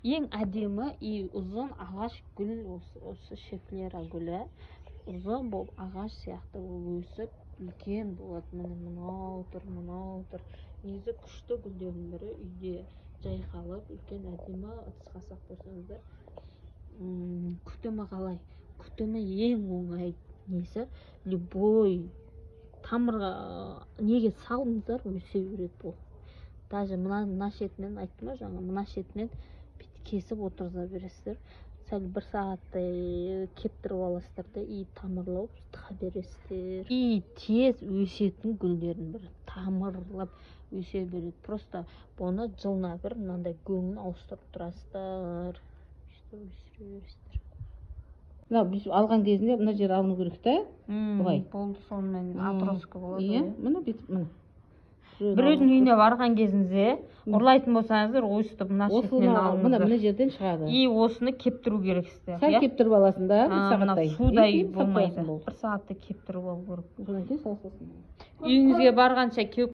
Ең әдемі и ұзын ағаш гүл осы шефлера гүлі. Ұзын болып, ағаш сияқты болып өсіп, үлкен болады. Міне, мынау тұр, мынау тұр. Негізі күшті гүлдердің бірі. Үйде жайқалып, үлкен әдемі ыдысқа салып қойсаңыздар. Күтімі қалай? Күтімі ең оңай несі, любой тамырға неге салдыңыздар, өсе береді бұл. Даже мына шетінен, айттым ғой жаңа, мына шетінен бүйтіп кесіп отырғыза бересіздер. Сәл бір сағаттай кептіріп аласыздар да, и тамырлап тыға бересіздер. И тез өсетін гүлдердің бірі, тамырлап өсе береді. Просто бұны жылына бір мынандай көңін ауыстырып тұрасыздар, сөйтіп өсіре бересіздер. Мына бүйтіп алған кезінде мына жері алыну керек та. Былай. Болды, сонымен отростка болады Иә. ғой. Міне, бүйтіп, міне. Біреудің үйіне барған кезіңізде ұрлайтын болсаңыздар, өйстіп мына Осыны шетінен міне, алыңыздар. Мына жерден шығады. И осыны кептіру керексіздер. Сәл Иә. кептіріп аласың да, бір Мына сағаттай. судай И кейін салып болмайды. қоясың, болды. Бір сағаттай кептіріп алу керек. Содан кейін сала саласың. Үйіңізге барғанша кеуіп